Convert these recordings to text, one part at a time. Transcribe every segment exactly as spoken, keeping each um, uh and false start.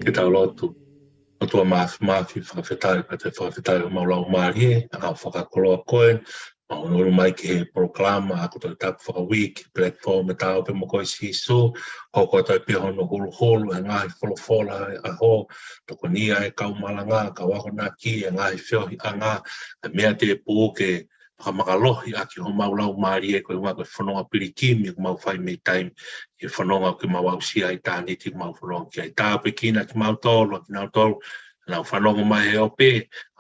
Ke tau lotu. ʻOtua Māfimafi, fakafetaʻi, pea fakafetaʻi homau laumālie, ʻa e fakakoloa ko ē, mau ʻunu mai ki he polokalama ako Tohi Tapu fakauike, platform ʻa e Ta ō pē mo koe Sīsū, hoko atu ai pē hono huluhulu ʻa e ngaahi folofola ʻo e ʻaho, tokoni ʻa e kau malanga, kau akonaki, ʻa e ngaahi feohiʻanga, ʻa e meʻa tēpū ke fakamakalohi ʻaki homau laumālie koeʻuhi ko e fononga pilikimi ʻoku mau fai mei taimi ki he fononga ʻoku mau aʻusia ʻitāniti ʻoku mau fononga ki ai. Tāpuekina kimautolu, ʻa kinautolu ʻoku nau fanongo mai he ope,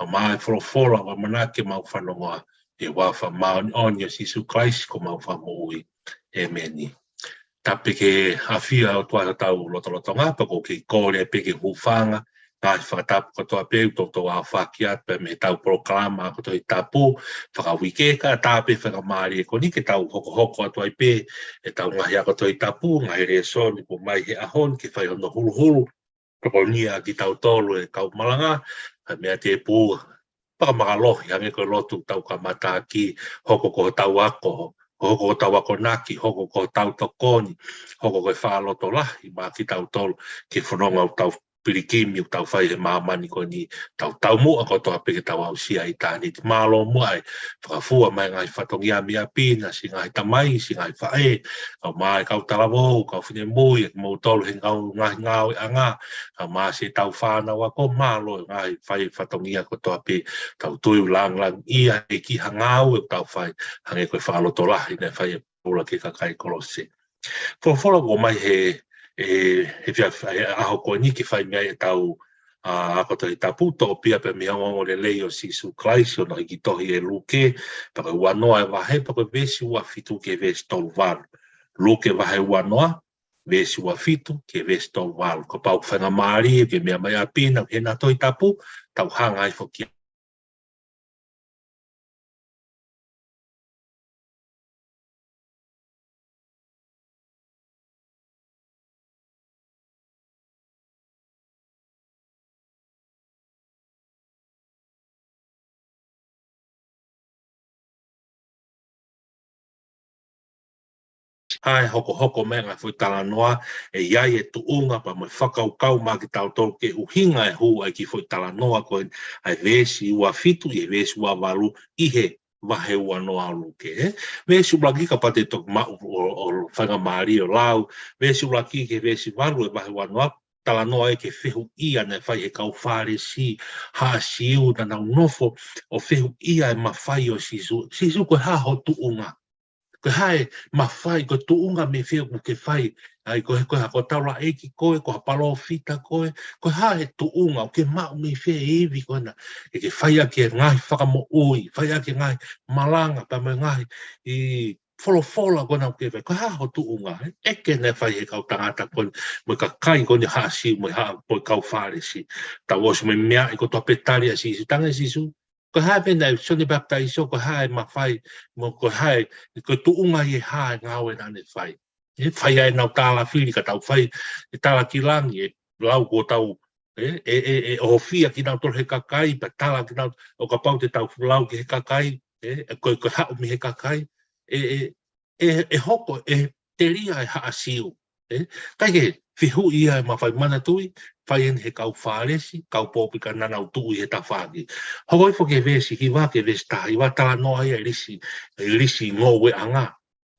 ʻa e maʻu e folofola ʻoku ʻamanaki ke mau fanongoa, ʻi he huafa māʻoniʻoni ʻo Sīsū Kalaisi ko homau Fakamoʻui. ʻĒmeni. Tapu ke ʻafio ʻa e ʻOtua ʻi hotau lotolotonga, pea ʻoku ou kole pē ke hūfanga, ngaahi fakatapu kotoa pē ʻoku toutou aofaki atu pē mei heʻetau polokalama ako Tohi Tapu fakauike, kae ʻatā pē faingamālie ko eni ke tau hokohoko atu ai pē ʻetau ngaahi ako Tohi Tapu, ngaahi lēsoni ʻoku ʻomai he ʻaho ni ke fai hono huluhulu, tokoni ʻa kitautolu ʻa e kau malanga, ʻa e meʻa tēpū fakamakalohi, hangē ko e lotu ʻoku tau kamata ʻaki, hoko ko hotau ako, hoko ko hotau akonaki, hoko ko hotau tokoni, hoko ko e fakalotolahi maʻa kitautolu ki he fononga ʻoku tau pilikimi ʻoku tau fai he māmani ko eni, tau taumuʻa kotoa pē ke tau aʻusia ʻitāniti. Mālō muʻa e fakafua mai ngaahi fatongia mei ʻapi na, siʻi ngaahi tamai, siʻi ngaahi faʻē, kau mai kau talavou, kau finemui, ʻa kimoutolu he ngaahi ngāueʻanga, kau mai siʻetau fānau ako, mālō e ngaahi fai fatongia kotoa pē, tau tui ʻoku langilangiʻia ʻEiki ha ngāue ʻoku tau fai, hangē ko e fakalotolahi naʻe fai ʻe Paula ki he kakai Kolose. Folofola ʻoku ʻomai he, ʻe, he fia, he ʻaho ko eni ke fai mei ai ʻetau, ʻa, ako Tohi Tapu, toʻo pē ia pea mei he ongoongolelei ʻo Sīsū Kalaisi, ʻo hono hiki tohi ʻe Luke, pea ko e uanoa e vahe, pea ko e veesi uafitu ki he veesi toluvalu. Luke vahe uanoa, veesi uafitu ki he veesi toluvalu. Kapau ʻoku faingamālie ke meʻa mai ʻapi na, he na Tohi Tapu, tau hanga ai foki. ʻA e hokohoko mai ngaahi foʻi talanoa, ʻe ʻi ai e tuʻunga pea mo e fakakaukau maʻa kitautolu ki he ʻuhinga e hū ʻa e kiʻi foʻi talanoa ko eni, ʻa e veesi uafitu ʻi he veesi uavalu ʻi he vahe uanoa ʻo Luke, ē? Veesi ʻuluaki kapau te toki maʻu ʻo, ʻo faingamālie ʻo lau, veesi ʻuluaki ki he veesi valu ʻo e vahe uanoa, talanoa ai ki he fehuʻia naʻe fai ʻe he kau Fālesi, haʻa Siu naʻa nau nofo ʻo fehuʻia e mafai ʻo Sīsū. Sīsū, ko e hā ho tuʻunga? Ko e hā e mafai, ko e tuʻunga mei fē ʻoku ke fai? ʻAi, ko e, ko e hā, ko e taulaʻeiki koe, ko ha palōfita koe, ko e hā e tuʻunga ʻoku ke maʻu mei fē e ivi ko ena ke ke fai ʻaki e ngaahi fakamoʻui, fai ʻaki e ngaahi malanga, pea mo e ngaahi ʻi folofola ko ena ʻoku ke fai, ko e hā ho tuʻunga, ē? ʻEke naʻe fai ʻe he kau tangata ko eni, mo e kakai ko eni haʻa Siu, mo e haʻa, mo e kau Fālesi. Tau ʻosi mo e meʻa ʻi he kotoa pē tali ʻa Sīsū, talaange ʻe Sīsū, ko e hā pē naʻe Sione Papitaiso, ko e hā e mafai, mo ko e hā e, ko e tuʻunga ʻi he hā e ngāue naʻa ne fai. ʻE fai ai ʻenau tālafili, ka tau fai e tala ki langi, ʻe lau ko tau, ʻe, ʻe, ʻe, ʻe ʻofeina kinautolu ʻe he kakai, pea tala kinautolu, ʻo kapau te tau lau ki he kakai, ʻe, ʻe ko e, ko e haʻu mei he kakai, ʻe, ʻe, ʻe, ʻe hoko, ʻe telia e haʻa Siu, ʻe, ʻikai ke fehuʻi ia e mafai, manatuʻi, fai eni ʻe he kau Fālesi, kau pōpikana naʻa nau tuʻu ʻi he tafaʻaki. Hoko hifo ki he veesi hiva, ki he veesi taha hiva, talanoa ia e lisi, e lisi ngoueʻanga.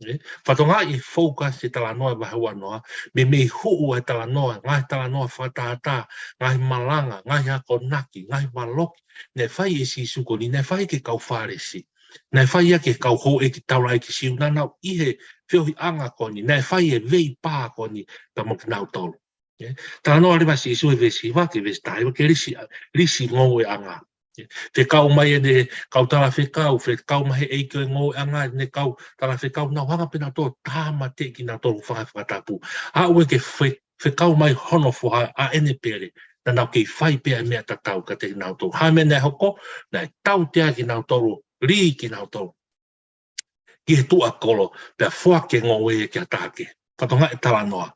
ʻE, fatongia e focus e talanoa e vahe uanoa, meimei huʻu e talanoa, ngaahi talanoa fakatātā, ngaahi malanga, ngaahi akonaki, ngaahi valoki, naʻe fai ʻe Sīsū ko eni, naʻe fai ki he kau Fālesi, naʻe fai ia ki he kau houʻeiki taulaʻeiki Siu naʻa nau ʻi he feohiʻanga ko eni, naʻe fai e veipā ko eni pea mo kinautolu. ʻE, talanoa leva ʻa Sīsū he veesi hiva ki he veesi taha hiva ki he lisi, lisi ngoueʻanga. ʻE, fekau mai ʻene kau talafekau, fekau mai he ʻeiki ʻo e ngoueʻanga ʻene kau talafekau, nau hanga pē nautolu ʻo tāmateʻi kinautolu, fai fakatapu. Aʻu ē ki he fe-, fekau mai hono foha ʻa ʻene pele, naʻa nau kei fai pē ʻa e meʻa tatau kiate kinautolu. Hā e meʻa naʻe hoko? Naʻe tautea kinautolu, lī kinautolu ki he tuʻa kolo, pea foaki e ngoue ki ha taha kehe. Fatongia e talanoa.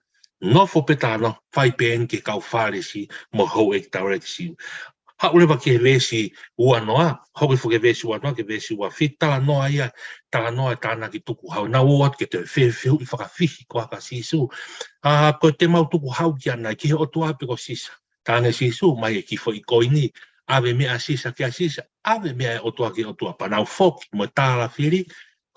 Nofo pē talanoa, fai pē eni ki he kau Fālesi mo e houʻeiki taulaʻeiki Siu. Haʻu leva ki he veesi uanoa, hoko hifo ki he veesi uanoa, ki he veesi uafitu, talanoa ia, talanoa e tānaki tukuhau. Nau ō atu ke toe fefehuʻi fakafihi ko ā kia Sīsū. ʻA, ko ʻete mau tukuhau ki ai nai, ki he ʻotua pe ko Sisa? Talaange ʻe Sīsū, ʻomai e kiʻi foʻi koini, ʻave meʻa ʻa Sisa kia Sisa, ʻave meʻa ʻa e ʻotua ki he ʻotua. Pea nau foki mo e tālafili,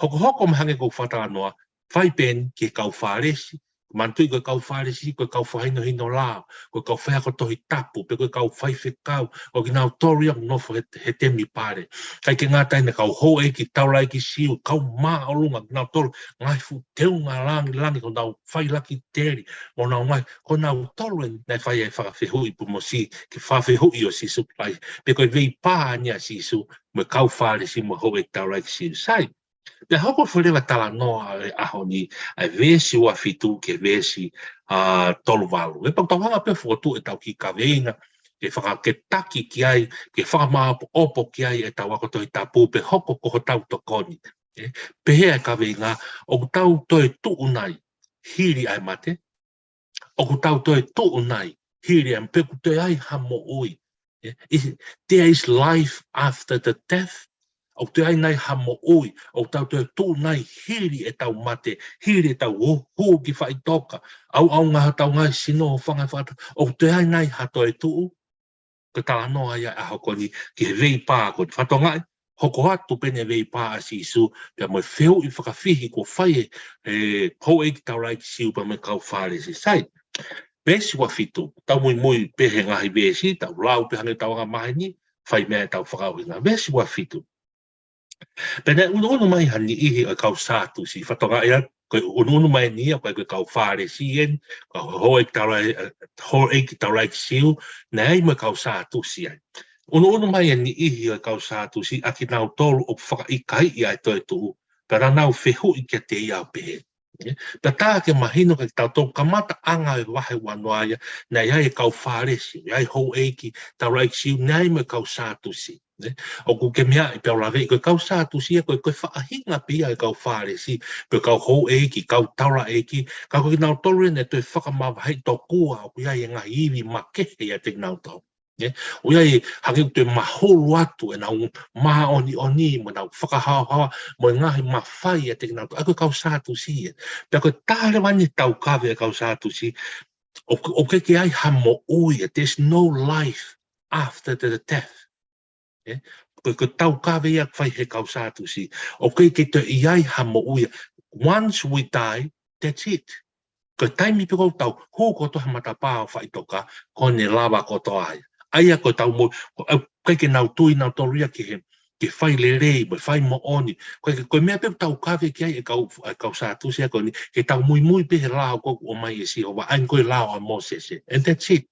hokohoko mai hangē ko ʻeku fakatalanoa, fai pē eni ki he kau Fālesi. Manatuʻi ko e kau Fālesi, ko e kau fakahinohino lao, ko e kau faiako Tohi Tapu, pe ko e kau faifekau, ko kinautolu ia ʻoku nofo he, he temipale. ʻIkai ke ngata ai, ʻa e kau houʻeiki taulaʻeiki Siu, kau māʻolunga, kinautolu ngaahi fuʻu teunga lāngilangi, ko ʻenau fai laki teli, mo ʻenau ngaahi, ko kinautolu eni naʻe fai ai e fakafehuʻi pea mo Sī-, ke fakafehuʻi ʻo Sīsū Kalaisi, pe ko e veipā eni ʻa Sīsū mo e kau Fālesi mo e houʻeiki taulaʻeiki Siu. Sai, pea hoko hifo leva e talanoa ʻo e ʻaho ni, ʻa e veesi uafitu ki he veesi, ʻa, tolu valu. ʻE pau tau hanga pē ʻo fokotuʻu ʻetau kiʻi kaveinga, ke faka-, ke taki ki ai, ke fakamāʻopoʻopo ki ai ʻetau ako Tohi Tapu, pea hoko ko hotau tokoni. ʻE, pehē ʻa e kaveinga, ʻoku tau toe tuʻu nai hili ʻa e mate? ʻOku tau toe tuʻu nai hili ʻa e, pe ʻoku toe ʻi ai ha moʻui? ʻE, is, there is life after the death? ʻOku toe ʻi ai nai ha moʻui? ʻOku tau toe tuʻu nai hili ʻetau mate, hili ʻetau hū, hū ki faʻitoka, ʻauʻaunga hotau ngaahi sino, hūfanga he fakataha, ʻoku toe ʻi ai nai ha toe tuʻu? Ko e talanoa ia ʻo e ʻaho ko eni ki he veipā ko eni. Fakatokangaʻi, hoko atu pē eni e veipā ʻa Sīsū, pea mo e fehuʻi fakafihi kuo fai ʻe he houʻeiki taulaʻeiki Siu pea mo e kau Fālesi. Sai, veesi uafitu, tau muimui pē he ngaahi veesi, tau lau pē hangē tau anga maheni, fai mei ai ʻetau fakaʻuhinga. Veesi uafitu. Pea naʻe ʻunuʻunu mai ha niʻihi ʻo e kau Sātusi, fakatokangaʻi ia, ko e ʻunuʻunu mai eni ia, ʻoku ʻikai ko e kau Fālesi eni, ko e houʻeiki taulaʻe-, houʻeiki taulaʻeiki Siu, naʻe ʻi ai mo e kau Sātusi ai. ʻUnuʻunu mai e niʻihi ʻo e kau Sātusi, ʻa kinautolu ʻoku fakaʻikaiʻi ʻa e toetuʻu, pea naʻa nau fehuʻi kiate ia ʻo pehē. ʻE, pea tā ke mahino kiate kitautolu, kamataʻanga e vahe uanoa ia, naʻe ʻi ai e kau Fālesi, ʻi ai e houʻeiki taulaʻeiki Siu, naʻe ʻi ai mo e kau Sātusi. ʻE, ʻoku ke meaʻi pea u laveʻi ko e kau Sātusi ia, ko e, ko e faʻahinga pē ia e kau Fālesi, pe ko e kau houʻeiki, kau taulaʻeiki, ka ko kinautolu eni naʻe toe fakamavaheʻi tokua, ʻoku ʻi ai e ngaahi ivi makehe ʻiate kinautolu. ʻE, ʻoku ʻi ai, hangē ʻoku toe mahulu atu ʻenau māʻoniʻoni, mo ʻenau fakahaohaoa, mo e ngaahi mafai ʻiate kinautolu. ʻA ia ko e kau Sātusi ē. Pea ko e taha leva eni e taukave ʻa e kau Sātusi, ʻoku, ʻoku ʻikai ke ʻi ai ha moʻui ē, there's no life after the death. ʻE, ko e, ko e taukave ia ʻoku fai ʻe he kau Sātusi, ʻoku ʻikai ke toe ʻi ai ha moʻui ē. Once we die, that's it. Ko e taimi pē ʻoku tau hū kotoa he matapā ʻo faʻitoka, ko ʻene lava kotoa ia. ʻA ia ko ʻetau mo-, ko, ʻa, ʻikai ke nau tui nautolu ia ki he, ki he fai lelei, mo e fai moʻoni. Ko e, ko e meʻa pē ʻoku taukave ki ai e kau, e kau Sātusi ʻa ko eni, ke tau muimui pē he lao ko ē ʻoku ʻomai ʻe Sihova, ʻa ia ko e lao ʻa Mōsese. And that's it.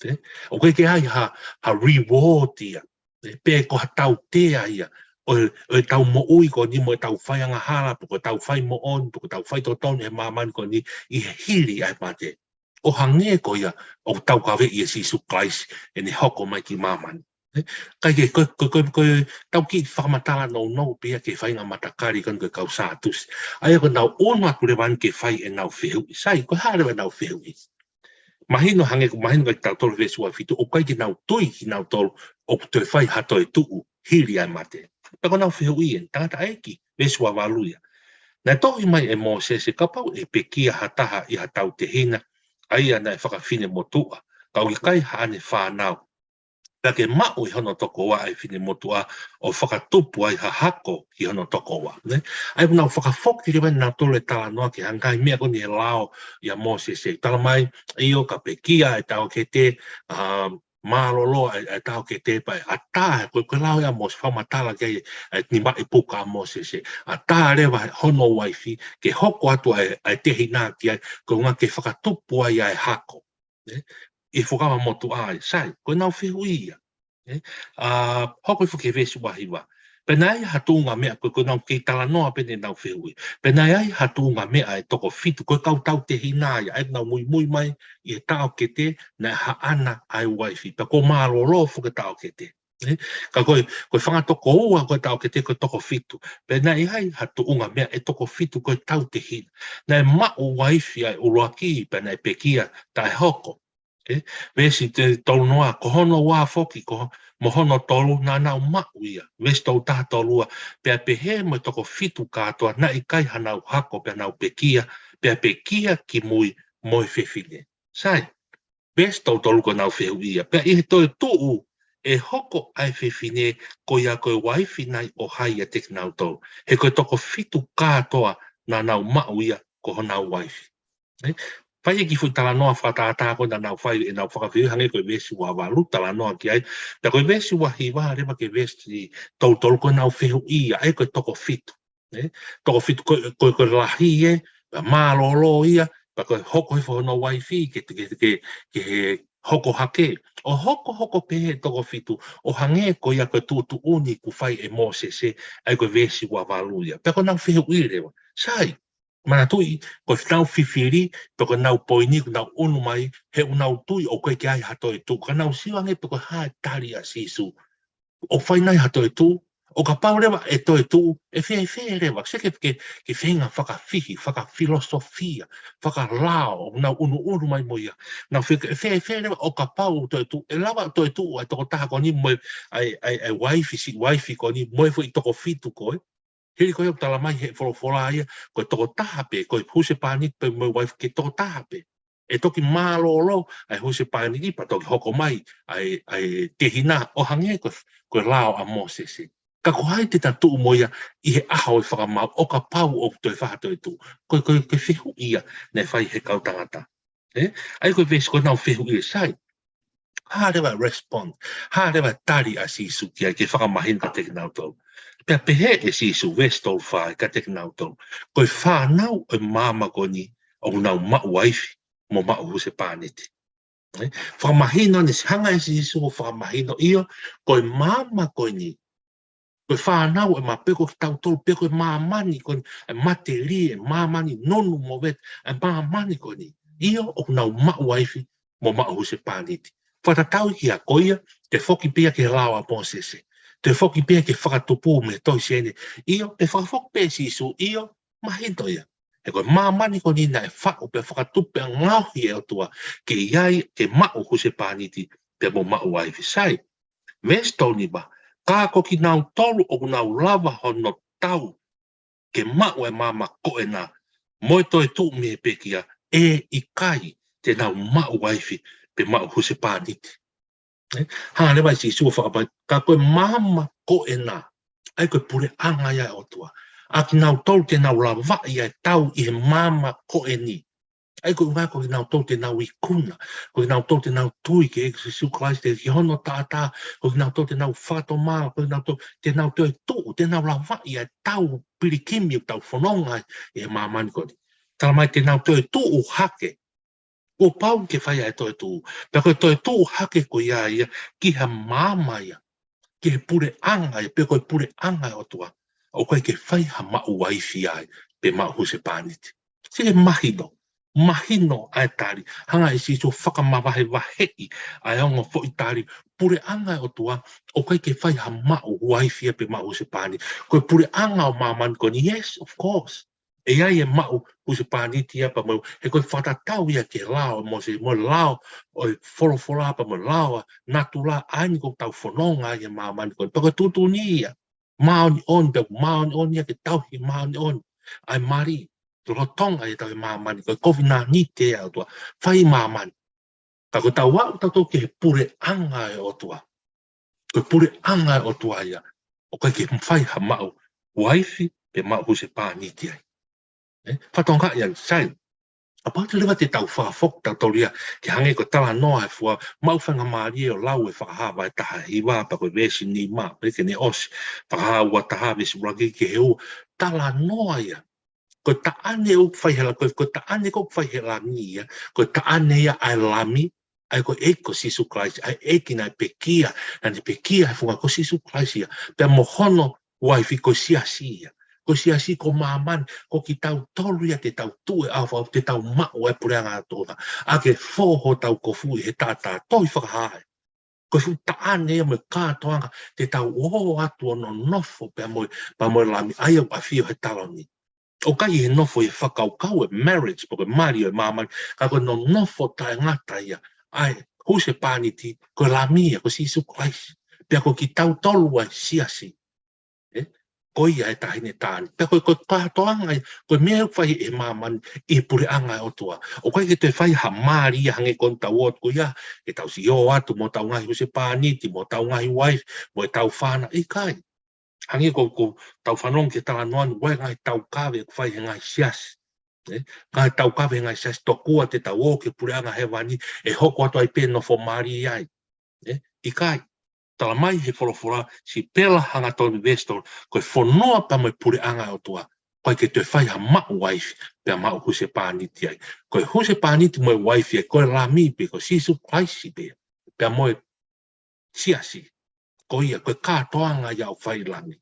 ʻE? ʻOku ʻikai ke ʻi ai ha, ha reward ia. ʻE? Pe ko ha tautea ia. ʻO, ʻo ʻetau moʻui ko eni mo ʻetau fai angahala, pe ko ʻetau fai moʻoni, pe ko ʻetau fai totonu he māmani ko eni ʻi he hili ʻa e mate. ʻO hangē ko ia ʻoku taukaveʻi ʻe Sīsū Kalaisi ʻene hoko mai ki māmani. ʻE? Kae kehe, ko, ko, ko, ko ʻetau kiʻi fakamatala nounou pē ia ki he faʻahinga matakali ko eni ko e kau Sātusi. ʻA ia ko ʻenau ʻunu atu leva eni ke fai ʻenau fehuʻi. Sai, ko e hā leva ʻenau fehuʻi? Mahino hangē, mahino kiate kitautolu veesi uafitu, ʻoku ʻikai ke nau tui kinautolu ʻoku toe fai ha toetuʻu hili ʻa e mate. Pea ko ʻenau fehuʻi eni, tangataʻeiki, veesi uavalu ia. Naʻe tohi mai ʻe Mōsese, kapau ʻe pekia ha taha ʻi ha tautehina, ʻa ia naʻe fakafinemotuʻa, ka ʻoku ʻikai haʻane fānau, pea ke maʻu ʻe hono tokoua ʻa e finemotuʻa ʻo fakatupu ai ha hako ki hono tokoua. Ne? ʻA ia ʻoku nau fakafoki leva ʻe nautolu e talanoa ki he ngaahi meʻa ko eni he lao ʻia Mōsese. Talamai, ʻio, ka pekia e taʻokete, ʻa, mālōlō e, e taʻokete pea ʻatā, ko, ko e lao ʻia Mōsese fakamatala ki ai e nimaʻi puka ʻa Mōsese. ʻAtā leva hono uaifi, ke hoko atu ʻa e, ʻa e tehina ki ai, koeʻuhi ke fakatupu ai ʻa e hako. Ne? ʻI he fuakava motuʻa ai, sai, ko ʻenau fehuʻi ia. Ne? ʻA, hoko hifo ki he veesi uahiva. Pea naʻe ʻi ai ha tuʻunga meʻa, ko, ko ʻenau kei talanoa pē ʻenau fehuʻi. Pea naʻe ʻi ai ha tuʻunga meʻa ʻe toko fitu, ko e kau tautehina ia, ʻa ia ʻoku nau muimui mai ʻi he taʻokete naʻe haʻana ʻa e uaifi. Pea kuo mālōlō foki e taʻokete. Ka ko e, ko e fanga toko ua, ko e tau ke te ko e toko fitu. Pea naʻe ʻi ai ha tuʻunga meʻa ʻe toko fitu ko e tau tehina. Naʻe maʻu uaifi ʻa e ʻuluaki, pea naʻe pekia taʻehoko. Veesi tolu noa, ko hono ua foki, ko, mo hono tolu naʻa nau maʻu ia. Veesi tolu taha tolu ua, pea pehē mo e toko fitu kātoa, naʻe ʻikai hanau hako, pea nau pekia, pea pekia kimui mo e fefine. Sai, veesi tolu tolu ko ʻenau fehuʻi ia. Pea ʻi he toetuʻu ʻe hoko ʻa e fefine, ko ia ko e uaifi nai ʻo hai ʻiate kinautolu. He ko e toko fitu kātoa naʻa nau maʻu ia ko honau uaifi. Fai e kiʻi foʻi talanoa fakatātā ko ē naʻa nau fai ʻenau fakafehuʻi hangē ko e veesi ua valu talanoa ki ai. Pea ko e veesi ua hiva leva ki he veesi tolu tolu ko ʻenau fehuʻi ia, ʻa ia ko e toko fitu. Toko fitu ko e, ko e, ko e lahi ē, pea mālōlō ia, pea ko e hoko hifo hono uaifi ke, ke, ke, ke he hoko hake. ʻO hoko hoko pē he toko fitu, ʻo hangē ko ia ko e tuʻutuʻuni kuo fai ʻe Mōsese, ʻa ia ko e veesi ua valu ia. Pea ko ʻenau fehuʻi leva. Sai, manatuʻi, ko ʻenau fifili, pea ko ʻenau poini, ko ʻenau ʻunu mai, he ʻoku nau tui ʻoku ʻikai ke ʻi ai ha toetuʻu. Ka nau sio ange pē ko e hā e tali ʻa Sīsū. ʻOku fai nai ha toetuʻu, ʻo kapau leva ʻe toetuʻu, ʻe fēfē leva. Sio ki he, ki he feinga fakafihi, fakafilosofia, fakalao, ʻoku nau ʻunuʻunu mai mo ia. Nau fē, ʻe fēfē leva ʻo kapau ʻe toetuʻu, ʻe lava toetuʻu ʻa e tokotaha ko eni mo e, ʻa e, ʻa e, ʻa e uaifi, siʻi uaifi ko eni, mo e foʻi toko fitu ko ē. Hili ko ia ʻoku tala mai he folofola ia, ko e tokotaha pē, ko e husepāniti pē mo e uaifi ke tokotaha pē. ʻE toki mālōlō ʻa e husepāniti pea toki hoko mai ʻa e, ʻa e tehina ʻo hangē ko, ko e lao ʻa Mōsese. Ka ko hai te ta tuʻu mo ia ʻi he ʻaho ʻo e fakamaau ʻo kapau ʻoku toe fai ha toetuʻu. Ko e, ko e, ko e fehuʻi ia naʻe fai he kau tangata. ʻE? ʻA ia ko e veesi ko ʻenau fehuʻi ē, sai. Hā leva e respond, hā leva e tali ʻa Sīsū ki ai ke fakamahino kiate kinautolu. Pea pehē ʻe Sīsū, veesi tolu fā, kiate kinautolu. Ko e fānau ʻo e maama ko eni ʻoku nau maʻu uaifi mo maʻu husepāniti. ʻE? Fakamahino ʻene hanga ʻe Sīsū ʻo fakamahino ʻio, ko e maama ko eni, ko e fānau ʻo e maama pe ko kitautolu, pe ko e māmani ko eni, ʻa e matelie, māmani nonu mo vete, ʻa e māmani ko eni. ʻIo, ʻoku nau maʻu uaifi mo maʻu husepāniti. Fakatatau ia ko ia, te foki pē ia ki he lao ʻa Mōsese. Te foki pē ia ki he fakatupu mei he tohi Sēnesi. ʻIo, te fakafoki pē ʻe Sīsū, ʻio, mahino ia. He ko e māmani ko eni naʻe faʻu pea fakatupu pea ngaohi ʻe he ʻOtua ke ʻi ai, ke maʻu husepāniti pea mo maʻu uaifi. Sai. Veesi tolu nima, ka ko kinautolu ʻoku nau lava hono tau ke maʻu e maama ko ena mo e toetuʻu mei he pekia, ʻe ʻikai te nau maʻu uaifi pe maʻu husepāniti. ʻE? Hanga leva ʻe Sīsū ʻo fakamahino, ka ko e maama ko ena, ʻa ia ko e puleʻanga ia ʻo e ʻOtua. ʻA kinautolu te nau lavaʻi ʻa e tau ʻi he maama ko eni. ʻA ia ko e ʻuhinga ko kinautolu te nau ikuna, ko kinautolu te nau tui ki he ʻEiki ko Sīsū Kalaisi, ki hono taʻataʻa, ko kinautolu te nau fakatomala, ko kinautolu te nau toetuʻu, te nau lavaʻi ʻa e tau pilikimi ʻoku tau fononga ai ʻi he māmani ko eni. Tala mai te nau toetuʻu hake, kuo pau ke fai ʻa e toetuʻu. Pea ko e toetuʻu hake ko ia ia ki ha maama ia, ki he puleʻanga ia, pe ko e puleʻanga ʻo e ʻOtua, ʻoku ʻikai ke fai ha maʻu uaifi ai pe maʻu husepāniti. Sio ki he mahino, mahino ʻa e tali, hanga ʻe Sīsū ʻo fakamavahevaheʻi ʻa e ongo foʻi tali, puleʻanga ʻo e ʻOtua, ʻoku ʻikai ke fai ha maʻu uaifi ia pe maʻu husepāniti. Ko e puleʻanga ʻo māmani ko eni, yes, of course. ʻE ʻi ai e maʻu husepāniti ia pea mo e, he ko e fakatatau ia ki he lao ʻa Mōsese, mo e lao ʻo e folofola pea mo e lao natula ʻa eni ʻoku tau fononga ai he māmani ko eni. Pea ko e tuʻutuʻuni ia, māʻoniʻoni, pea māʻoniʻoni ia ke tauhi māʻoniʻoni ʻa e mali, lolotonga ia ʻetau ʻi māmani, ko e kovinānite ia ʻa e ʻOtua, fai māmani. Ka ko ʻetau aʻu tautolu ki he puleʻanga ʻo e ʻOtua, ko e puleʻanga ʻo e ʻOtua ia, ʻoku ʻikai ke fai ha maʻu uaifi pe maʻu husepāniti ai. ʻE? Fatongia ia, sai. Kapau te leva te tau fakafoki tautolu ia ke hangē ko e talanoa he fua, maʻu faingamālie ʻo lau e Fakahā vahe taha hiva pea ko e veesi nima, pe ke ne ʻosi, Fakahā ua taha veesi ʻuluaki ki he ua, talanoa ia. Ko e taʻane ʻoku fai he la-, ko e, ko e taʻane ʻoku fai he langi ia, ko e taʻane ia ʻa e Lami, ʻa ia ko e ʻEiki ko Sīsū Kalaisi, ʻa e ʻEiki naʻe pekia, naʻa ne pekia he funga ko Sīsū Kalaisi ia, pea mo hono uaifi ko e siasi ia. Ko e siasi ko māmani, ko kitautolu ia te tau tuʻu ʻo fai, te tau maʻu ʻa e puleʻanga ʻo e ʻOtua. ʻA ke fō hotau kofu ʻi he taʻataʻa, tohi Fakahā ē. Ko e fuʻu taʻane ia mo e kātoanga te tau ō atu ʻo nonofo pea mo e, pea mo e Lami, ʻa ia ʻoku ʻafio he taloni. ʻOku ʻikai he nofo ʻi he fakakaukau ʻe marriage, pe ko e mali ʻo e māmani, ka ko e nonofo taʻengata ia ʻa e husepāniti, ko e Lami ia, ko Sīsū Kalaisi. Pea ko kitautolu ʻa e siasi. ʻE? Ko ia ʻa e taʻahine taʻane. Pea ko e, ko e kātoanga ia, ko e meʻa ʻoku fai ʻe māmani ʻi he puleʻanga ʻo e ʻOtua. ʻOku ʻikai ke toe fai ha mali ia hangē ko ʻetau ō atu ko ia, ke tau siʻi ō atu mo ʻetau ngaahi husepāniti, mo ʻetau ngaahi uaifi, mo ʻetau fānau, ʻikai. Hangē ko, ko ʻetau fanongo ki he talanoa ni, ʻoku ʻi ai e ngaahi taukave ʻoku fai he ngaahi siasi. ʻE? Ngaahi taukave he ngaahi siasi, tokua te tau ō ki he puleʻanga hēvani, ʻe hoko atu ai pē nofo mali ai. ʻE? ʻIkai. Talamai he folofola, Sipela hangatonu veesi tolu, ko e fonua pea mo e puleʻanga ʻo e ʻOtua, ʻoku ʻikai ke toe fai ha maʻu uaifi, pea maʻu husepāniti ai. Ko e husepāniti mo e uaifi ē, ko e Lami pē, ko Sīsū Kalaisi pē, pea mo e siasi. Ko ia, ko e kātoanga ia ʻoku fai ʻi langi.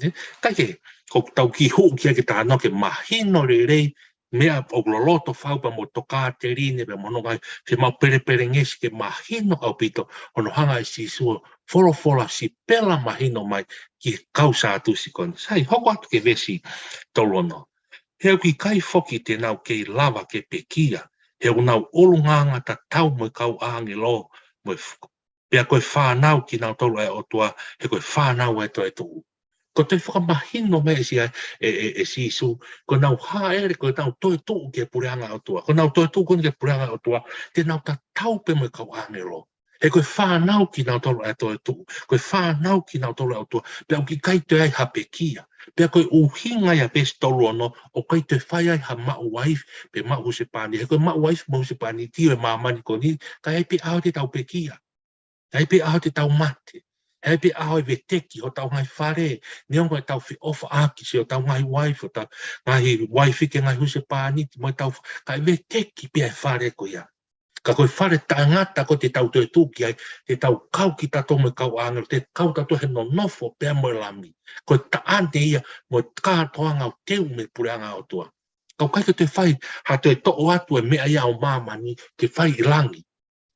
ʻE? Kae kehe, ko ʻetau kiʻi hū ki ai ke talanoa ke mahino lelei, meʻa ʻoku loloto fau pea mo e tokāteline, pea mo hono ngaahi fiemaʻu pelepelengesi ke mahino ʻaupito, hono hanga ʻe Sīsū ʻo folofola Sipela mahino mai ki he kau Sātusi ko eni. Sai, hoko atu ki he veesi tolu ono. He ʻoku ʻikai foki te nau kei lava ke pekia, he ʻoku nau ʻulungaanga tatau mo e kau ʻāngelo, mo e f-, pea ko e fānau kinautolu ʻa e ʻOtua, he ko e fānau ʻa e toetuʻu. Ko e toe fakamahino mai ʻe Sī-, ʻe, ʻe, ʻe Sīsū, ko ʻenau hāʻele, ko ʻenau toetuʻu ki he puleʻanga ʻo e ʻOtua. Ko ʻenau toetuʻu ko eni ki he puleʻanga ʻo e ʻOtua, te nau tatau pē mo e kau ʻāngelo. He ko e fānau kinautolu ʻa e toetuʻu, ko e fānau kinautolu ʻa e ʻOtua, pea ʻoku ʻikai toe ʻi ai ha pekia. Pea ko e ʻuhinga ia ʻa e veesi tolu ono, ʻoku ʻikai toe fai ai ha maʻu uaifi, pe maʻu husepāniti. He ko e maʻu uaifi mo e husepāniti ʻo e māmani ko eni, ka ʻi ai pē ʻaho te tau pekia. ʻI ai pē ʻaho te tau mate. ʻI ai pē ʻaho ʻe veteki hotau ngaahi fale, neongo ʻetau feʻofaʻaki siʻotau ngaahi uaifi, hotau ngaahi uaifi ki he ngaahi husepāniti, mo ʻetau f-, kae veteki pē ʻa e fale ko ia. Ka ko e fale taʻengata ko ē te tau toetuʻu ki ai, te tau kau kitautolu mo e kau ʻāngelo, te kau tautolu he nonofo pea mo e Lami. Ko e taʻane ia mo e kātoanga ʻoku teu mei he puleʻanga ʻo e ʻOtua. Ka ʻoku ʻikai ke toe fai ha toe toʻo atu e meʻa ia ʻo māmani ke fai ʻi langi.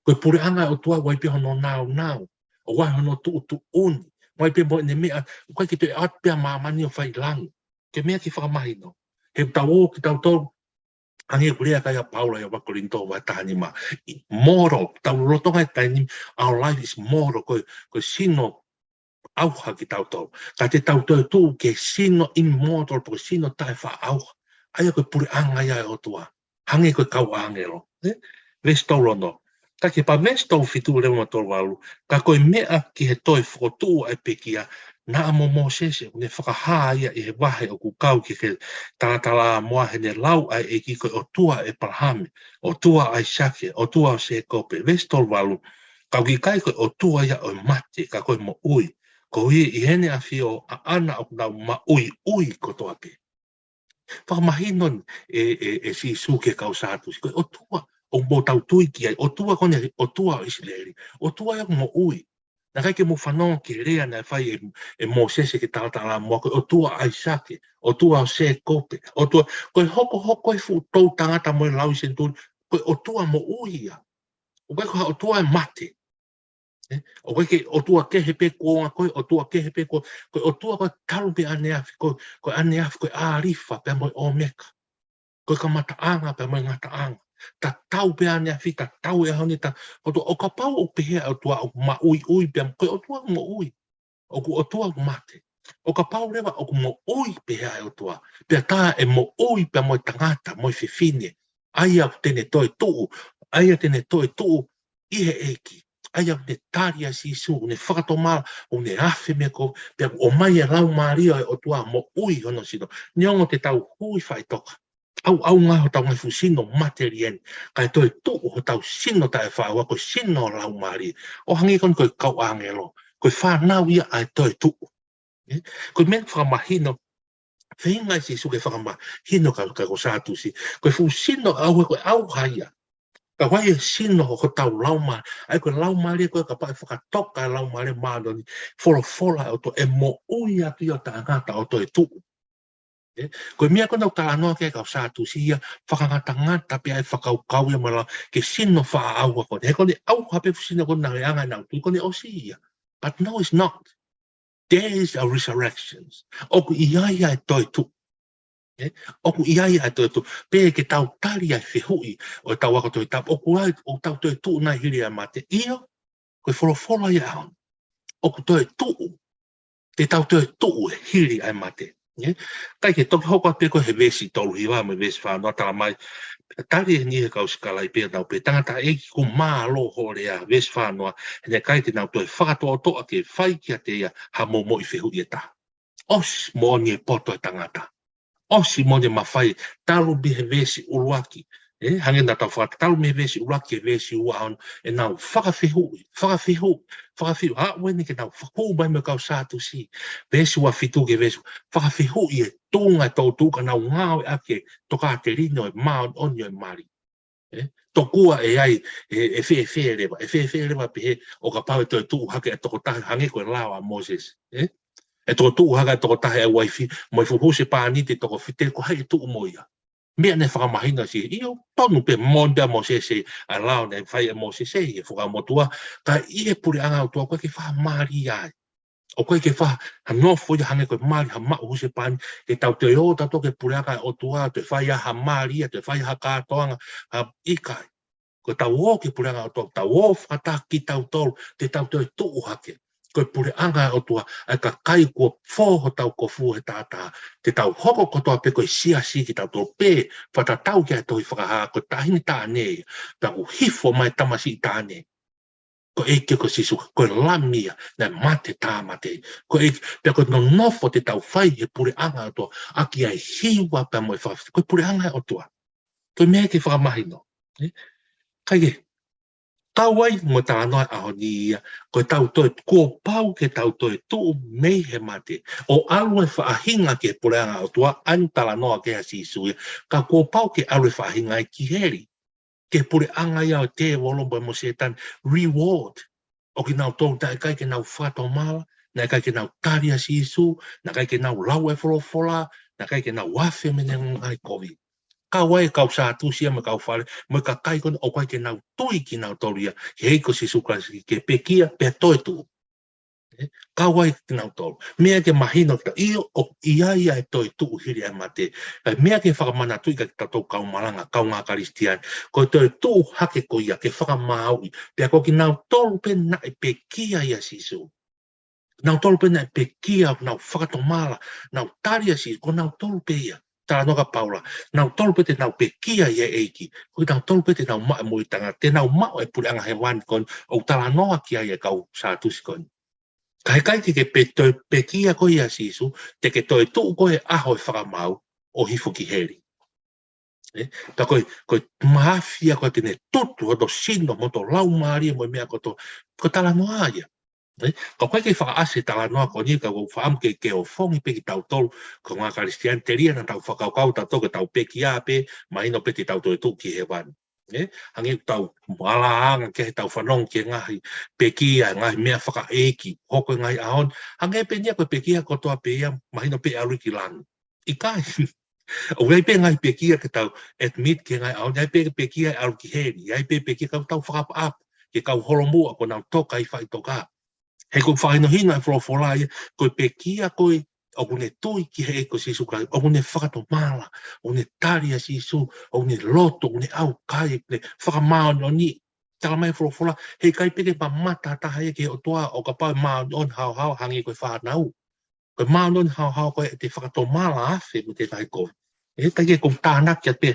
Ko e puleʻanga ʻo e ʻOtua ʻoku ʻi ai pē hono nāunau, ʻoku ʻi ai hono tuʻutuʻuni, ʻoku ʻi ai pē mo ʻene meʻa, ʻoku ʻikai ke toe ʻatu pē ʻa māmani ʻo fai ʻi langi. Ke meʻa ke fakamahino. He ʻoku tau ō kitautolu, hangē ko e lea ko ia ʻa Paula ʻi he ua Kolinitō vahe taha nima. Mortal, tau lolotonga he taimi ni, our life is mortal, ko e, ko e sino ʻauha kitautolu. Ka te tau toetuʻu ki he sino immortal, pe ko e sino taʻefaʻaʻauha. ʻA ia ko e puleʻanga ia ʻo e ʻOtua. Hangē ko e kau ʻāngelo. ʻE? Veesi tolu ono. Ka ke pā veesi tolu fitu leva mo e tolu valu. Ka ko e meʻa ki he toe fokotuʻu ʻa e pekia, naʻa mo Mōsese, ʻoku ne fakahā ia ʻi he vahe ʻoku kau ki he talatalaʻāmoa heʻene lau ʻa e ʻEiki ko e ʻOtua ʻo ʻĒpalahame, ʻOtua ʻo ʻAisake, ʻOtua ʻo Sēkope. Veesi tolu valu. Ka ʻoku ʻikai ko e ʻOtua ia ʻo e mate, ka ko e moʻui. Koeʻuhi ʻi heʻene ʻafio ʻaʻana ʻoku nau maʻuiʻui kotoa pē. Fakamahino ʻe, ʻe, ʻe Sīsū ki he kau Sātusi. Ko e ʻOtua ʻoku mou tui ki ai, ʻOtua ko eni, ʻOtua ʻo ʻIsileli. ʻOtua ia ʻoku moʻui. Naʻe ʻikai ke mou fanongo ki he lea naʻe fai ʻe, ʻe Mōsese ki he talatalaʻāmoa, ko e ʻOtua ʻo ʻAisake, ʻOtua ʻo Sēkope, ʻOtua, ko e hokohoko e fuʻu toʻutangata mo e lau ʻi he senituli, ko e ʻOtua moʻui ia. ʻOku ʻikai ko ha ʻOtua ʻe mate. ʻE, ʻoku ʻikai ke ʻOtua kehe pē kuonga ko ē, ʻOtua kehe pē ko ē, ko e ʻOtua ko ē talu mei ʻaneafi, ko, ko e ʻaneafi, ko e ʻĀlifa pea mo e ʻŌmeka. Ko e kamataʻanga pea mo e ngataʻanga. Tatau pē ʻaneafi, tatau e ʻaho ni, ta, ʻOtua, ʻo kapau ʻoku pehē ʻa e ʻOtua ʻoku maʻuiʻui pea, ko e ʻOtua moʻui. ʻOku ʻOtua ʻoku mate. ʻO kapau leva ʻoku moʻui pehē ʻa e ʻOtua, pea tā ʻe moʻui pea mo e tangata, mo e fefine, ʻa ia te ne toetuʻu, ʻa ia te ne toetuʻu ʻi he ʻEiki, ʻa ia ʻoku ne tali ʻa Sīsū, ʻoku ne fakatomala, ʻoku ne afe mei he kovi, pea ʻoku ʻomai e Laumālie ʻo e ʻOtua moʻui hono sino. Neongo te tau hui faʻitoka, ʻauʻaunga hotau ngaahi fuʻu sino matelie ni, kae toetuʻu hotau sino taʻefaʻaʻauha ko e sino Laumālie. ʻO hangē ko eni ko e kau ʻāngelo, ko e fānau ia ʻa e toetuʻu. ʻE? Ko e meʻa fakamahino, feinga ʻe Sīsū ke fakamahino ki he, ki he kau Sātusi. Ko e fuʻu sino ʻauha, ko e ʻauha ia. Ka ʻoku ʻi ai e sino hotau laumālie, ʻa ia ko e Laumālie ko ē kapau ʻe fakatoka e Laumālie Māʻoniʻoni, folofola ʻa e ʻOtua ʻe moʻui atu ia ʻo taʻengata ʻo toetuʻu. Ē? Ko e meʻa ko ē naʻa ku talanoa ki ai, kau Sātusi ia, fakangatangata pē ʻa e fakakaukau ia mo e lau ke sino faʻa ʻauha ko ē. He ko ʻene ʻauha pē fuʻu sino ko ē naʻe anga ʻenau tui, ko ʻene ʻosi ia. But no, it's not. There is a resurrection. ʻOku ʻi ai ʻa e toetuʻu. Ē? ʻOku ʻi ai ʻa e toetuʻu. Pea ke tau tali ʻa e fehuʻi ʻo ʻetau ako Tohi Tapu, ʻoku ʻi ai, ʻoku tau toetuʻu nai hili ʻa e mate? ʻIo, ko e folofola ia ʻaho ni. ʻOku toetuʻu. Te tau toetuʻu ʻe hili ʻa e mate. Ē? Kae ke toki hoko atu pē ko ē he veesi tolu hiva mo e veesi fā noa, talamai, tali eni ʻe he kau sikalaipe, nau pehē, tangataʻeiki, ʻoku mālō hoʻo lea, veesi fā noa, he naʻe ʻikai te nau toe fakatoʻotoʻa ke fai kiate ia ha momoʻi fehuʻi ʻe taha. ʻOsi moʻoni e poto ʻa e tangata. ʻOsi moʻoni e mafai, talu mei he veesi ʻuluaki. Ē, hangē naʻa tau fakatalu mei he veesi ʻuluaki ki he veesi ua, ʻa ʻenau fakafehuʻi, fakafehuʻi, fakafehuʻi. Aʻu eni ke nau fakahū mai mo e kau Sātusi. Veesi ua fitu ki he veesi, fakafehuʻi e tuʻunga ʻo e toetuʻu, ka nau ngāueʻaki e tokāteline ʻo e māʻoniʻoni ʻo e mali. Ē? Tokua ʻe ʻi ai, ē, ʻe fēfē leva, ʻe fēfē leva pehē ʻo kapau ʻe toetuʻu hake e tokotaha hangē ko e lao ʻa Mōsese. Ē? ʻE toetuʻu hake e tokotaha e uaifi mo e fuʻu husepāniti ʻe toko fitu, ko hai ʻe tuʻu mo ia? Meʻa naʻe fakamahino ʻe Sīsū, ʻio, tonu pē, moʻoni pē ʻa Mōsese, ʻa e lao naʻe fai ʻe Mōsese ʻi he Fuakava Motuʻa, ka ʻi he puleʻanga ʻo e ʻOtua ʻoku ʻikai ke faʻa mali ai. ʻOku ʻikai ke faʻa nofo ia hangē ko e mali ha maʻu husepāniti, ke tau toe ō tautolu ki he puleʻanga ʻo e ʻOtua, toe fai ai ha mali, toe fai ai ha kātoanga, ha, ʻikai. Ko ʻetau ō ki he puleʻanga ʻo e ʻOtua, tau ō fakataha kitautolu, te tau toetuʻu hake. Ko e puleʻanga ʻo e ʻOtua, ʻa e kakai kuo fō hotau kofu he taʻataʻa, te tau hoko kotoa pē ko e siasi kitautolu pē, fakatatau ki he tohi Fakahā, ko e taʻahine taʻane ia, pea kuo hifo mai e tamasiʻi taʻane. Ko e ʻEiki ko Sīsū, ko e Lami ia naʻe mate tāmate. Ko e ʻEiki, pea ko e nonofo te tau fai he puleʻanga ʻo e ʻOtua, ʻaki ʻa e hiva pea mo e fakafetuʻu, ko e puleʻanga ʻo e ʻOtua. Ko e meʻa ke fakamahino. Ē? Kae kehe, kau ai mo e talanoa ʻo e ʻaho ni ia, ko ʻetau toe, kuo pau ke tau toetuʻu mei he mate ʻo ʻalu e faʻahinga ki he puleʻanga ʻo e ʻOtua, ʻa eni talanoa ki ai ʻa Sīsū ia, ka kuo pau ke ʻalu e faʻahinga ia ki heli, ki he puleʻanga ia ʻo e tēvolo mo Sētane, reward. ʻO kinautolu naʻe ʻikai ke nau fakatomala, naʻe ʻikai ke nau tali ʻa Sīsū, naʻe ʻikai ke nau lau e folofola, naʻe ʻikai ke nau afe mei heʻenau ngaahi kovi. Kau ai e kau Sātusi ia mo e kau Fālesi, mo e kakai ko eni ʻoku ʻikai ke nau tui kinautolu ia ki he ʻEiki ko Sīsū Kalaisi, ke pekia pea toetuʻu. Ē, kau ai kinautolu. Meʻa ke mahino kita, ʻio, ʻoku ʻi ai ʻa e toetuʻu hili ʻa e mate. Kae meʻa ke fakamanatu ia kiate kitautolu kau malanga, kaungā Kalisitiane. Ko e toetuʻu hake ko ia ke fakamaauʻi. Pea ko kinautolu pē naʻe pekia ʻia Sīsū. Nautolu pē naʻe pekia, nau fakatomala, nau tali ʻa Sīsū, ko nautolu pē ia. Talanoa kia Paula, nautolu pē te nau pekia ʻia e ʻEiki, ko nautolu pē te nau maʻu e moʻui taʻengata, te nau maʻu e puleʻanga hēvani ko eni ʻoku talanoa ki ai e kau Sātusi ko eni. Ka heʻikai ke ke pe-, toe pekia koe ʻia Sīsū, te ke toetuʻu koe he ʻaho e fakamaau ʻo hifo ki heli. Ē? Pea ko e, ko e mafia ko ē te ne tutu hoto sino mo hoto laumālie mo e meʻa kotoa, ko e talanoa ia. Ē? Ka ʻoku ʻikai ke fakaʻasi e talanoa ko eni, ka ʻoku ou fakaʻamu ke, ke ofongi pē kitautolu, kaungā Kalisitiane, telia naʻa tau fakakaukau tautolu ko ʻetau pekia pē, mahino pē te tau toetuʻu ki hēvani. Ē? Hangē ʻoku tau alāanga ki heʻetau fanongo ki he ngaahi pekia, ngaahi meʻa fakaʻeiki, hoko he ngaahi ʻaho ni. Hangē pē ia ko e pekia kotoa pē ia, mahino pē ʻe ʻalu ki langi. ʻIkai. ʻOku ʻi ai pē ngaahi pekia ke tau admit ki he ngaahi ʻaho ni, ʻi ai pē pekia ʻe ʻalu ki heli, ʻi ai pē pekia ka ʻoku tau fakaʻapaʻapa ki he kau holomuʻa kuo nau toka ʻi faʻitoka. He ʻoku fakahinohino e folofola ia, ko e pekia ko ē ʻoku ne tui ki he ʻEiki ko Sīsū Kalaisi, ʻoku ne fakatomala, ʻoku ne tali ʻa Sīsū, ʻoku ne lotu, ʻoku ne ʻaukai, ʻoku ne fakamāʻoniʻoni. Talamai e folofola, heʻikai pē ke mamata ha taha ia ki he ʻOtua ʻo kapau ʻe māʻoniʻoni haohaoa hangē ko e fānau. Ko e māʻoniʻoni haohaoa ko ē te fakatomala afe mei heʻete ngaahi kovi. Ē, kae kehe, ʻoku ou tānaki atu pē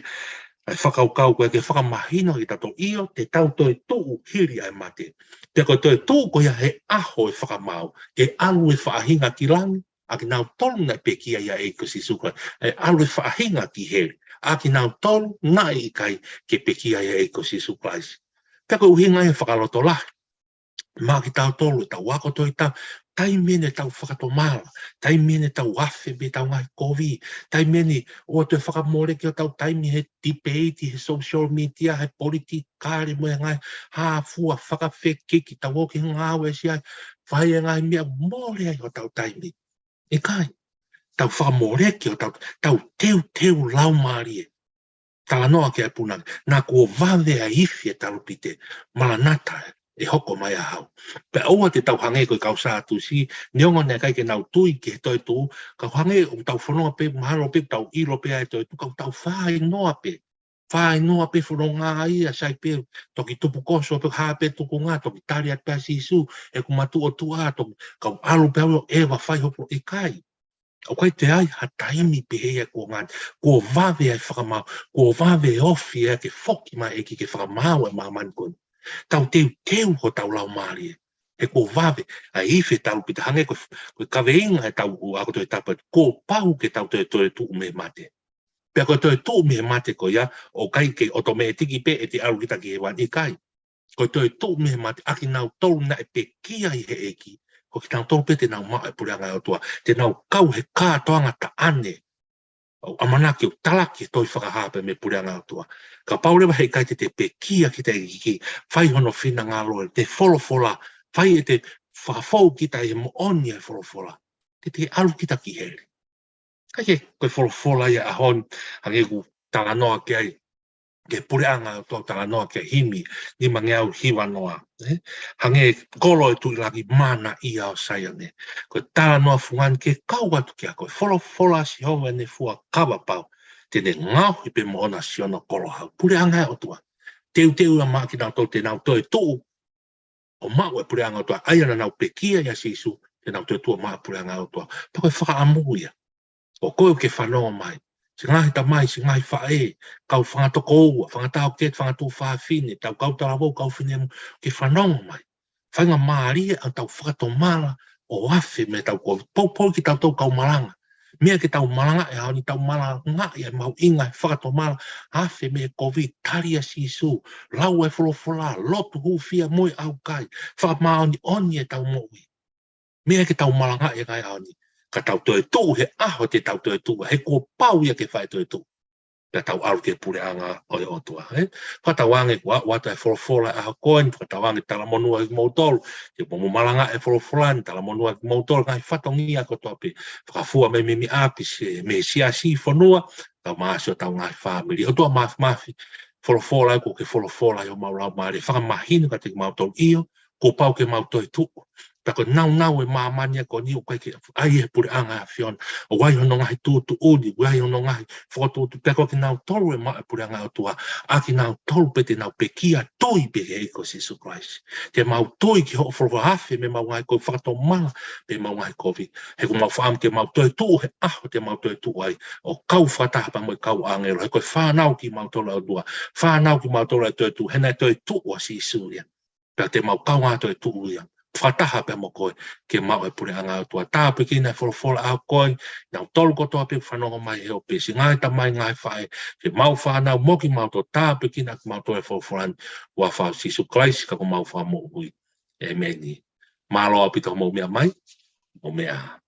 ʻa e fakakaukau ko ē ke fakamahino kiate kitautolu, ʻio, te tau toetuʻu hili ʻa e mate. Pea ko e toetuʻu ko ia he ʻaho e fakamaau, ke ʻalu e faʻahinga ki langi, ʻa kinautolu naʻe pekia ʻia e ʻEiki ko Sīsū Kalaisi, ʻe ʻalu e faʻahinga ki heli, ʻa kinautolu naʻe ʻikai ke pekia ʻia e ʻEiki ko Sīsū Kalaisi. Pea ko e ʻuhinga ia e fakalotolahi maʻa kitautolu, ʻetau ako Tohi Tapu, taimi eni ʻetau fakatomala, taimi eni ʻetau afe mei heʻetau ngaahi kovi, taimi eni ʻoua toe fakamoleki hotau taimi he debate, he social media, he politikale mo e ngaahi hā fua fakafekiki, tau ō ki he ngāue ʻa e siasi, fai e ngaahi meʻa, mole ai hotau taimi. ʻIkai. tau fakamoleki ʻo tau, tau teuteu laumālie. Talanoa ki ai e punake, naʻa kuo vave ʻa e ifi ʻa e talupite, Malanata, ʻe hoko mai ʻa hau. Pea ʻoua te tau hangē ko e kau Sātusi, neongo naʻe ʻikai ke nau tui ki he toetuʻu, kau hangē ʻoku tau fononga pē, mahalo pē, tau ʻilo pē ʻa e toetuʻu, kau tau fāinoa pē. Fāinoa pē fononga ia, sai pē, toki tupukoso pē, hā pē tukunga, toki tali atu pē ʻa Sīsū, he ʻoku matuʻotuʻa, toki kau ʻalu pē au ʻo ʻeva fai hopo ʻikai. ʻOku ʻikai toe ʻi ai ha taimi pehē ia kuo ngani, kuo vave ʻa e fakamaau, kuo vave ofi ia ke foki mai e ʻEiki ke fakamaau e māmani ko eni. Tau teuteu hotau laumālie. He kuo vave ʻa e ifi ʻa e talupite hangē ko, ko e kaveinga ʻetau ako Tohi Tapu, kuo pau ke tau toe, toetuʻu mei he mate. Pea ko e toetuʻu mei he mate ko ia, ʻoku ʻikai ke ʻotomētiki pē ʻete ʻalu kita ki hēvani, ʻikai. Ko e toetuʻu mei he mate, ʻa kinautolu naʻe pekia ʻi he ʻEiki, ko kinautolu pē te nau maʻu e puleʻanga ʻo e ʻOtua, te nau kau he kātoanga taʻane. ʻOku ʻamanaki ʻo talaki e tohi Fakahā pē mei he puleʻanga ʻo e ʻOtua. Kapau leva he ʻikai te te pekia ki he ʻEiki, fai hono finangalo, ʻete folofola, fai ʻete fakafou kita ʻi he moʻoni ʻa e folofola, te te ʻalu kita ki heli. Kae kehe, ko e folofola ia ʻaho ni, hangē ʻoku talanoa ki ai, ki he puleʻanga ʻo e ʻOtua, talanoa ki ai e himi, nimangeau hivanoa, ē? Hangē ko e kolo ʻo e tuʻilaki, manaia ʻo Saione. Ko e talanoa fungani ke kau atu ki ai, ko e folofola ʻa Sihova ʻene fuakava pau, te ne ngaohi pē moʻona siʻono kolo hau. Puleʻanga ʻo e ʻOtua. Teuteu ia maʻa kinautolu te nau toetuʻu ʻo maʻu e puleʻanga ʻo e ʻOtua, ʻa ia naʻa nau pekia ʻia Sīsū, te nau toetuʻu ʻo maʻu e puleʻanga ʻo e ʻOtua. Pea ko e fakaʻamu ia. ʻOku ʻikai ke fanongo mai. Siʻi ngaahi tamai, siʻi ngaahi faʻē, kau fanga tokoua, fanga taʻokete, fanga tuofāfine, ʻetau kau talavou, kau finemui, ke fanongo mai. Faingamālie ʻa ʻetau fakatomala ʻo afe mei heʻetau kovi. Poupou kitautolu kau malanga. Meʻa ke tau malangaʻi he ʻaho ni, tau malangaʻi e mahuʻinga e fakatomala, afe mei he kovi, tali ʻa Sīsū, lau e folofola, lotu hūfia mo e ʻaukai, fakamāʻoniʻoni ʻetau moʻui. Meʻa ke tau malangaʻi he ngaahi ʻaho ni, ka tau toetuʻu he ʻaho te tau toetuʻu, he kuo pau ia ke fai e toetuʻu. Pea tau ʻalu ki he puleʻanga ʻo e ʻOtua, ē? Fakatauange kuo aʻu atu e folofola ʻaho ko eni, fakatauange talamonū ʻa kimoutolu, ke mou malangaʻi e folofola ni, talamonū ʻa kimoutolu, ngaahi fatongia kotoa pē, fakafua mei he meʻa ʻapisi, mei he siasi, fonua, tau māsi ʻo tau ngaahi fāmili. ʻOtua Māfimafi, folofola ʻoku ke folofola ʻi homau laumālie, fakamahino kiate kimautolu ʻio, kuo pau ke mau toetuʻu. Pea ko e nāunau e māmani ko eni ʻoku ʻikai ke ʻi ai e puleʻanga ʻa e ʻAfiona. ʻOku ʻi ai hono ngaahi tuʻutuʻuni, ʻoku ʻi ai hono ngaahi fokotuʻutuʻu. Pea ko kinautolu ʻe maʻu e puleʻanga ʻo e ʻOtua, ʻa kinautolu pē te nau pekia, tui pē ki he ʻEiki ko Sīsū Kalaisi. Te mau tui ki hoʻo folofola, afe mei heʻemau ngaahi kovi, fakatomala pē ʻemau ngaahi kovi. He ʻoku mau fakaʻamu ke mau toetuʻu he ʻaho te mau toetuʻu ai, ʻo kau fakataha pea mo e kau ʻāngelo. He ko e fānau kimautolu ʻa e ʻOtua, fānau kimautolu ʻa e toetuʻu, he naʻe toetuʻu ʻa Sīsū ia. Pea te mau kaungā toetuʻu ia, fakataha pea mo koe, ke maʻu e puleʻanga ʻo e ʻOtua. Tāpuekina e folofola ʻaho ko eni, kinautolu kotoa pē ʻoku fanongo mai he ʻaho ni, siʻi ngaahi tamai, ngaahi faʻē, siʻemau fānau mo kimautolu, tāpuekina kimautolu he folofola ni, huafa ʻo Sīsū Kalaisi ko homau Fakamoʻui. ʻĒmeni. Mālō ʻaupito hoʻomou meʻa mai, mou meʻa ā.